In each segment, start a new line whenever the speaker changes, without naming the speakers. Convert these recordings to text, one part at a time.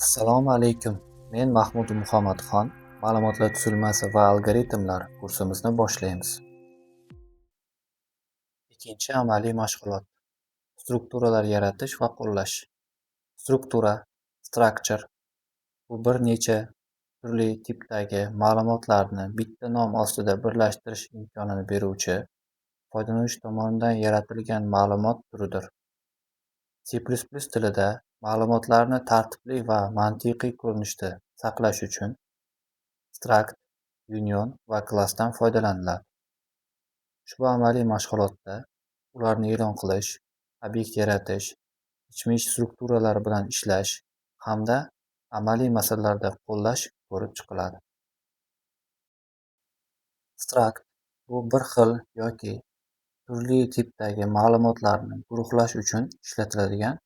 Assalomu alaykum. Men Mahmud Muhammadxon. Ma'lumotlar tuzilmasi va algoritmlar kursimizni boshlaymiz. Ikkinchi amaliy mashg'ulot. Strukturalar yaratish va qo'llash. Struktura, structure bu bir necha turli tipdagi ma'lumotlarni bitta nom ostida birlashtirish imkonini beruvchi foydalanuvchi tomonidan yaratilgan ma'lumot turidir. C++ tilida ma'lumotlarni tartibli va mantiqiy ko'rinishda saqlash uchun struct, union va klassdan foydalaniladi. Ushbu amaliy mashg'ulotda ularni e'lon qilish, obyekt yaratish, ichma-ich strukturalar bilan ishlash hamda amaliy masalalarda qo'llash ko'rib chiqiladi. Struct bu bir xil yoki turli tipdagi ma'lumotlarni guruhlash uchun ishlatiladigan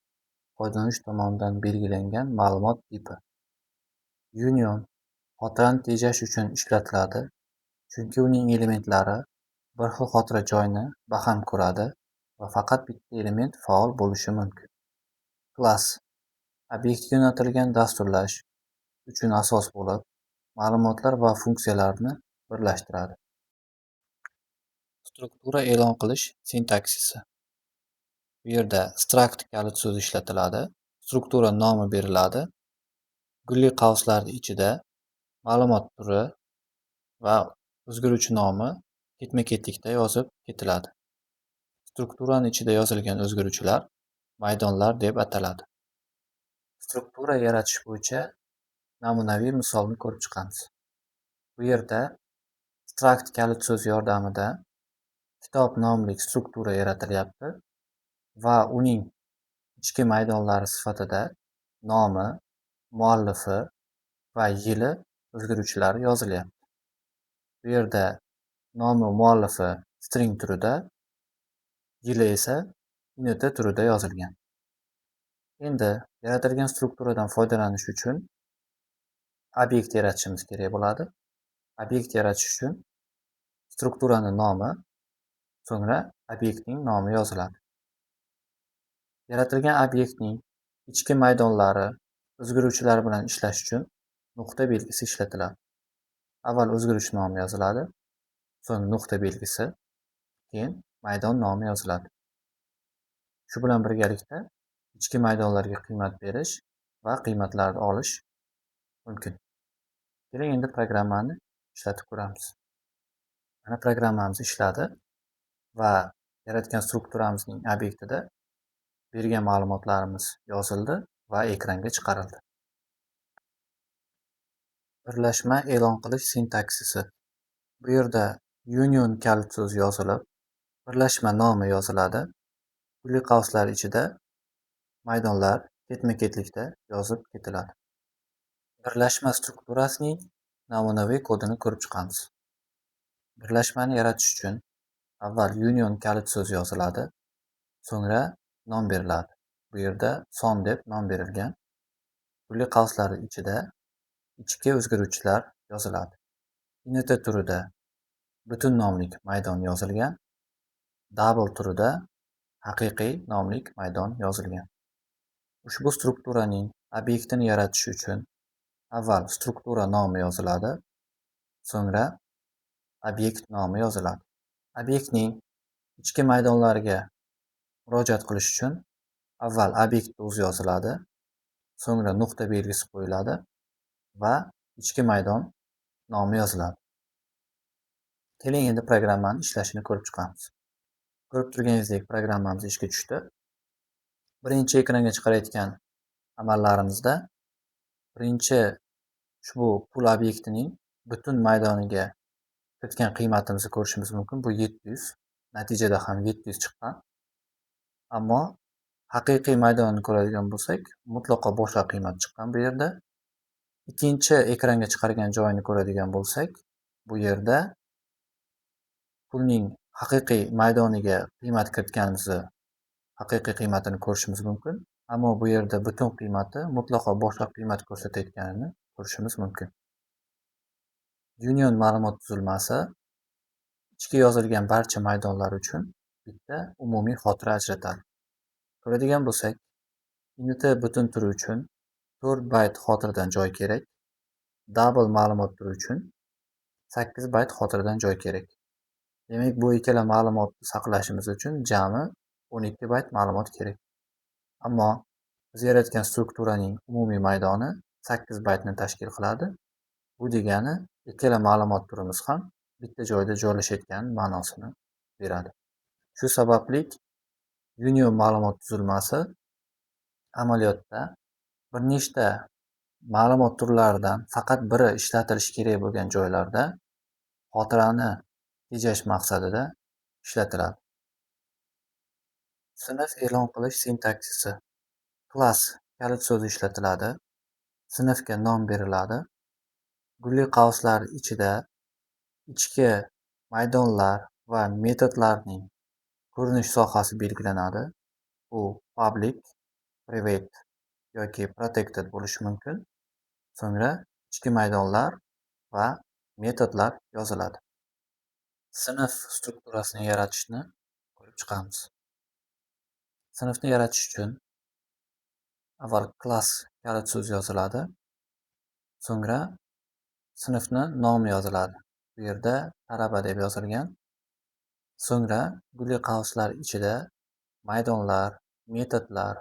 foydalanuvchi tomonidan belgilangan ma'lumot tipi. Union xotirani tejash uchun ishlatiladi, chunki uning elementlari bir xil xotira joyini baham ko'radi va faqat bitta element faol bo'lishi mumkin. Klass obyektga yo'naltirilgan dasturlash uchun asos bo'lib, ma'lumotlar va funksiyalarni birlashtiradi. Struktura e'lon qilish sintaksisi. Bu yerda struct kalit so'zi ishlatiladi, struktura nomi beriladi, gulli qavslar ichida ma'lumot turi va o'zgaruvchi nomi ketma-ketlikda yozib ketiladi. Strukturani ichida yozilgan o'zgaruvchilar maydonlar deb ataladi. Struktura yaratish bo'yicha namunaviy misolni ko'rib chiqamiz. Bu yerda struct kalit so'zi yordamida kitob nomli struktura yaratilyapti va uning ichki maydonlari sifatida nomi, muallifi va yili o'zgaruvchilari yozilyapti. Bu yerda nomi, muallifi string turida, yili esa int turida yozilgan. Endi yaratilgan strukturadan foydalanish uchun obyekt yaratishimiz kerak bo'ladi. Obyekt yaratish uchun strukturani nomi, so'ngra obyektning nomi yoziladi. Yaratilgan obyektning ichki maydonlari o'zgaruvchilar bilan ishlash uchun nuqta belgisi ishlatiladi. Avval o'zgaruvchi nomi yoziladi, so'ng nuqta belgisi, keyin maydon nomi yoziladi. Shu bilan birgalikda ichki maydonlarga qiymat berish va qiymatlarni olish mumkin. Keling, endi programmani ishlatib ko'ramiz. Mana, programmamiz ishladi va yaratgan strukturamizning obyektida bergan ma'lumotlarimiz yozildi va ekranga chiqarildi. Birlashma e'lon qilish sintaksisi. Bu yerda union kalit so'zi yozilib, birlashma nomi yoziladi. Gulli qavslar ichida maydonlar ketma-ketlikda yozib ketiladi. Birlashma strukturasining namunaviy kodini ko'rib chiqamiz. Birlashmani yaratish uchun avval union kalit so'zi yoziladi, so'ngra nom beriladi. Bu yerda son deb nom berilgan. Gulli qavslar ichida ichki o'zgaruvchilar yoziladi. Int turida butun nomlik maydon yozilgan, double turida haqiqiy nomlik maydon yozilgan. Ushbu strukturaning obyektini yaratish uchun avval struktura nomi yoziladi, so'ngra obyekt nomi yoziladi. Obyektning ichki maydonlariga murojaat qilish uchun avval obyekt o'zi yoziladi, so'ngra nuqta belgisi qo'yiladi va ichki maydon nomi yoziladi. Keling, endi programmani ishlashini ko'rib chiqamiz. Ko'rib turganingizdek, programmamiz ishga tushdi. Birinchi ekranga chiqarayotgan amallarimizda birinchi ushbu pul obyektining butun maydoniga kiritgan qiymatimizni ko'rishimiz mumkin. Bu 700. Natijada ham 700 chiqqan. Ammo haqiqiy maydonni ko'radigan bo'lsak, mutlaqo boshqa qiymat chiqqan bu yerda. Ikkinchi ekranga chiqargan joyini ko'radigan bo'lsak, bu yerda pulning haqiqiy maydoniga qiymat kiritganimizni haqiqiy qiymatini ko'rishimiz mumkin. Ammo bu yerda butun qiymati mutlaqo boshqa qiymat ko'rsatayotganini ko'rishimiz mumkin. Union ma'lumot tuzilmasi ichki yozilgan barcha maydonlar uchun bitta umumiy xotira ajratadi. Ko'radigan bo'lsak, int butun turi uchun 4 bayt xotiradan joy kerak. Double ma'lumot turi uchun 8 bayt xotiradan joy kerak. Demak, bu ikkala ma'lumotni saqlashimiz uchun jami 12 bayt ma'lumot kerak. Ammo biz yaratgan strukturaning umumiy maydoni 8 baytni tashkil qiladi. Bu degani ikkala ma'lumot turimiz ham bitta joyda joylashayotgan ma'nosini beradi. Shu sababli union ma'lumot tuzilmasi amaliyotda bir nechta ma'lumot turlaridan faqat biri ishlatilishi kerak bo'lgan joylarda xotirani tejash maqsadida ishlatiladi. Sinf e'lon qilish sintaksisi. Class kalit so'zi ishlatiladi. Sinfga nom beriladi. Gulli qavslar ichida ichki maydonlar va metodlarning ko'rinish sohasi belgilanadi. Bu public, private yoki protected bo'lishi mumkin. So'ngra ichki maydonlar va metodlar yoziladi. Sinf strukturasini yaratishni ko'rib chiqamiz. Sinfni yaratish uchun avval class kalit so'zi yoziladi. So'ngra sinfni nomi yoziladi. Bu yerda talaba deb yozilgan. So'ngra gulli qavslar ichida maydonlar, metodlar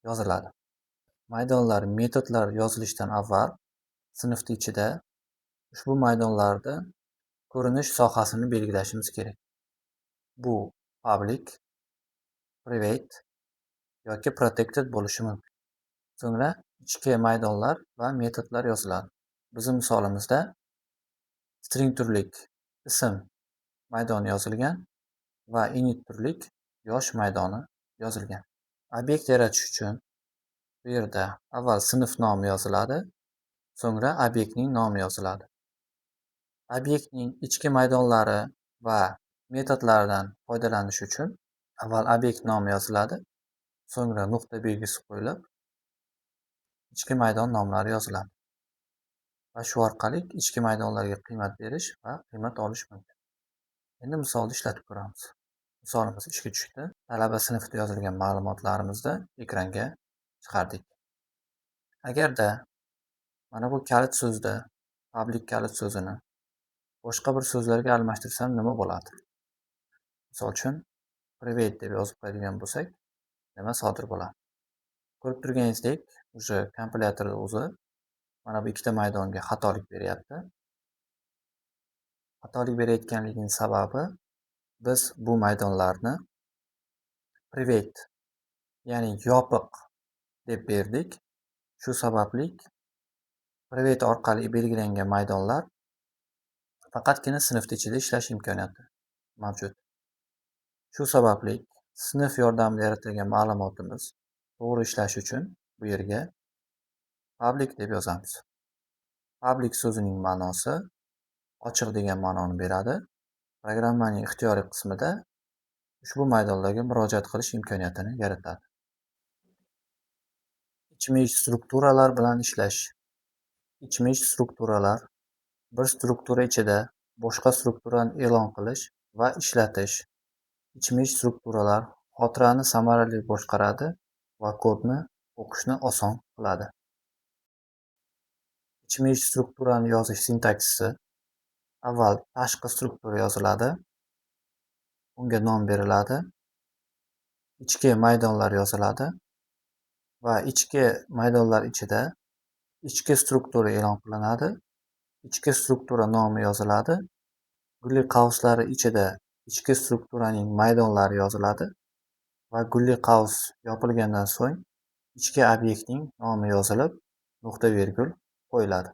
yoziladi. Maydonlar, metodlar yozilishidan avval sinfni ichida ushbu maydonlarda ko'rinish sohasini belgilashimiz kerak. Bu public, private yoki protected bo'lishi mumkin. So'ngra ichki maydonlar va metodlar yoziladi. Bizning misolimizda string turlik ism maydoni yozilgan va int turlik yosh maydoni yozilgan. Obyekt yaratish uchun bu yerda avval sinf nomi yoziladi, so'ngra obyektning nomi yoziladi. Obyektning ichki maydonlari va metodlaridan foydalanish uchun avval obyekt nomi yoziladi, so'ngra nuqta belgisi qo'yilib, ichki maydon nomlari yoziladi. Va shu orqali ichki maydonlarga qiymat berish va qiymat olish mumkin. Endi misolni ishlatib ko'ramiz. Misolimiz ishga tushdi. Talaba sinfida yozilgan ma'lumotlarimizni ekranga chiqardik. Agarda mana bu kalit so'zda public kalit so'zini boshqa bir so'zlarga almashtirsam nima bo'ladi? Misol uchun, private deb yozib qo'yadigan bo'lsak, nima sodir bo'ladi? Ko'rib turganingizdek, уже kompilyator o'zi mana bu ikkita maydonga xatolik beryapti. Xatolik berayotganligining sababi biz bu maydonlarni private, ya'ni yopiq deb berdik. Shu sababli private orqali belgilangan maydonlar faqatgina sinfni ichida ishlash imkoniyati mavjud. Shu sababli sinf yordamida yaratilgan ma'lumotimiz to'g'ri ishlashi uchun bu yerga public deb yozamiz. Public so'zining ma'nosi ochiq degan ma'noni beradi. Programmaning ixtiyoriy qismida ushbu maydonlarga murojaat qilish imkoniyatini yaratadi. Ichma-ich strukturalar bilan ishlash. Ichma-ich strukturalar bir struktura ichida boshqa strukturani e'lon qilish va ishlatish. Ichma-ich strukturalar xotirani samarali boshqaradi va kodni o'qishni oson qiladi. Ichma-ich strukturani yozish sintaksisi: avval tashqi struktura yoziladi, unga nom beriladi, ichki maydonlar yoziladi va ichki maydonlar ichida ichki struktura e'lon qilinadi, ichki struktura nomi yoziladi, gulli qavslari ichida ichki strukturaning maydonlari yoziladi va gulli qavs yopilgandan so'ng ichki obyektning nomi yozilib, nuqta vergul qo'yiladi.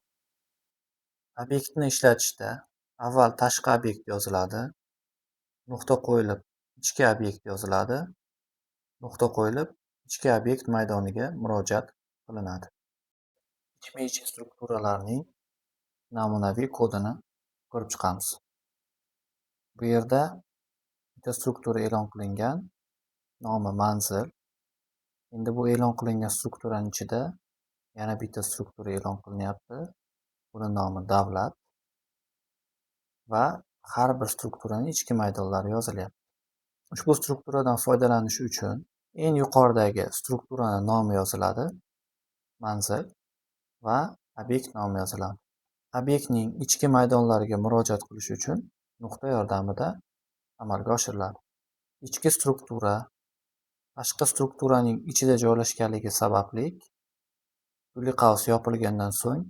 Obyektni ishlatishda avval tashqi obyekt yoziladi, nuqta qo'yilib ichki obyekt yoziladi, nuqta qo'yilib ichki obyekt maydoniga murojaat qilinadi. Ichma-ich strukturalarning namunaviy kodini ko'rib chiqamiz. Bu yerda bitta struktura e'lon qilingan, nomi manzil. Endi bu e'lon qilingan strukturaning ichida yana bitta struktura e'lon qilinyapti. Buni nomi davlat va har bir strukturaning ichki maydonlari yozilyapti. Ushbu strukturadan foydalanish uchun eng yuqoridagi strukturani nomi yoziladi. manzil va obyekt nomi yoziladi. Obyektning ichki maydonlariga murojaat qilish uchun nuqta yordamida amalga oshiriladi. Ichki struktura tashqi strukturaning ichida joylashganligi sababli gulli qavs yopilgandan so'ng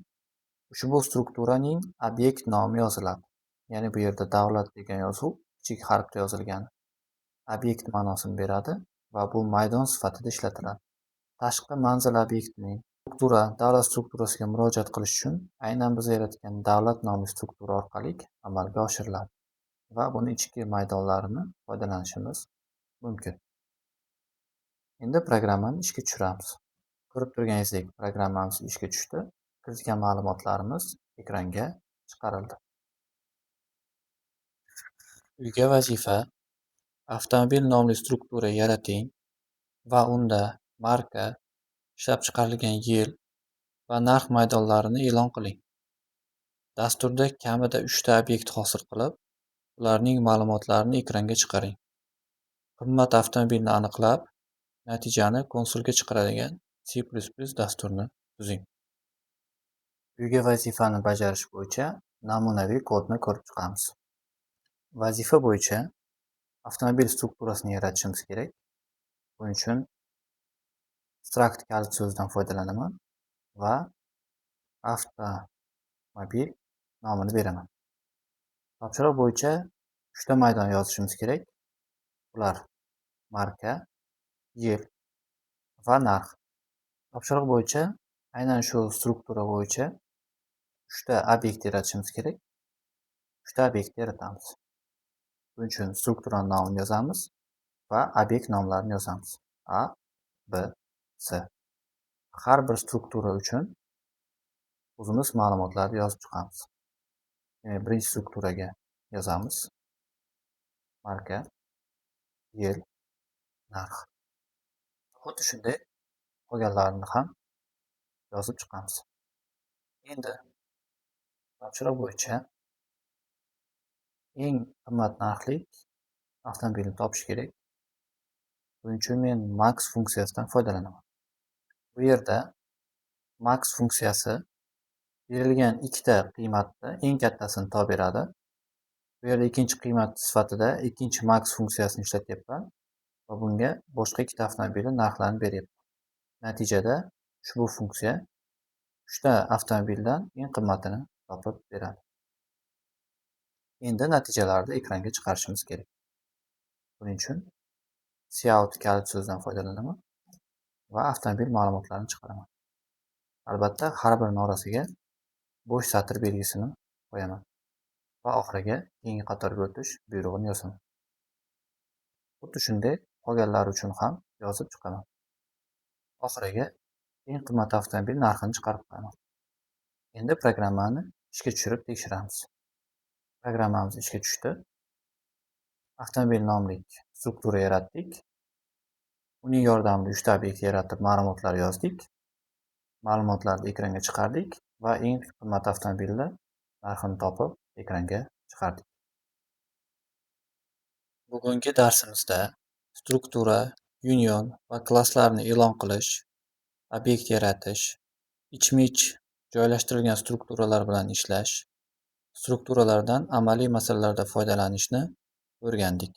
ushbu strukturaning obyekt nomi yoziladi. Ya'ni bu yerda davlat degan yozuv kichik harfda yozilgani obyekt ma'nosini beradi va bu maydon sifatida ishlatiladi. Tashqi manzil obyektining struktura davlat strukturasiga murojaat qilish uchun aynan biz yaratgan davlat nomli struktura orqali amalga oshiriladi va buni ichki maydonlarini foydalanishimiz mumkin. Endi programmani ishga tushiramiz. Ko'rib turganingizdek, programmamiz ishga tushdi. Kiritgan ma'lumotlarimiz ekranga chiqarildi. Uyga vazifa: avtomobil nomli struktura yarating va unda marka, ishlab chiqarilgan yil va narx maydonlarini e'lon qiling. Dasturda kamida 3 ta obyekt hosil qilib, ularning ma'lumotlarini ekranga chiqaring. Qimmat avtomobilni aniqlab, natijani konsolga chiqaradigan C++ dasturini tuzing. Uyga vazifani bajarish bo'yicha namunaviy kodni ko'rib chiqamiz. Vazifa bo'yicha avtomobil strukturasini yaratishimiz kerak. Buning uchun struct kalit so'zidan foydalanaman va avtomobil nomini beraman. Topshiriq bo'yicha 3 ta maydon yozishimiz kerak. Ular marka, yil va narx. Topshiriq bo'yicha aynan shu struktura bo'yicha 3 ta obyekt yaratishimiz kerak. 3 ta obyekt yaratamiz. Buning uchun strukturani nomini yozamiz va obyekt nomlarini yozamiz. A, B, C. Har bir struktura uchun o'zimiz ma'lumotlarni yozib chiqamiz. Demak, birinchi strukturaga yozamiz. Marka, yil, narx. Xuddi shunday qolganlarini ham yozib chiqamiz. Endi topshiriq bo'yicha eng qimmat narxli avtomobilni topish kerak. Buning uchun men max funksiyasidan foydalanaman. Bu yerda max funksiyasi berilgan ikkita qiymatni eng kattasini topib beradi. Bu yerda ikkinchi qiymat sifatida ikkinchi max funksiyasini ishlatyapman va bunga boshqa ikkita avtomobilning narxlarini beryapman. Natijada ushbu funksiya 3 ta avtomobildan eng qimmatini topib beradi. Endi natijalarni ekranga chiqarishimiz kerak. Buning uchun cout kalit so'zidan foydalanaman va avtomobil ma'lumotlarini chiqaraman. Albatta, har birini orasiga bo'sh satr belgisini qo'yaman va oxiriga keyingi qatorga o'tish buyrug'ini yozaman. Xuddi shunday qolganlari uchun ham yozib chiqaman. Oxiriga eng qimmat avtomobil narxini chiqarib qo'yaman. Endi programmani ishga tushirib tekshiramiz. Programmamiz ishga tushdi. Avtomobil nomli struktura yaratdik. Uning yordamida 3 ta obyekt yaratib ma'lumotlar yozdik. Ma'lumotlarni ekranga chiqardik va eng qimmat avtomobilni narxini topib ekranga chiqardik. Bugungi darsimizda struktura, union va klasslarni e'lon qilish, obyekt yaratish, ichma-ich joylashtirilgan strukturalar bilan ishlash, strukturalardan amaliy masalalarda foydalanishni o'rgandik.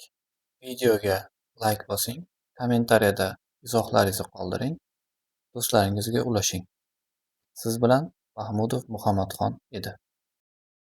Videoga like bosing, kommentariyada izohlaringizni qoldiring, do'stlaringizga ulashing. Siz bilan Mahmudov Muhammadxon edi.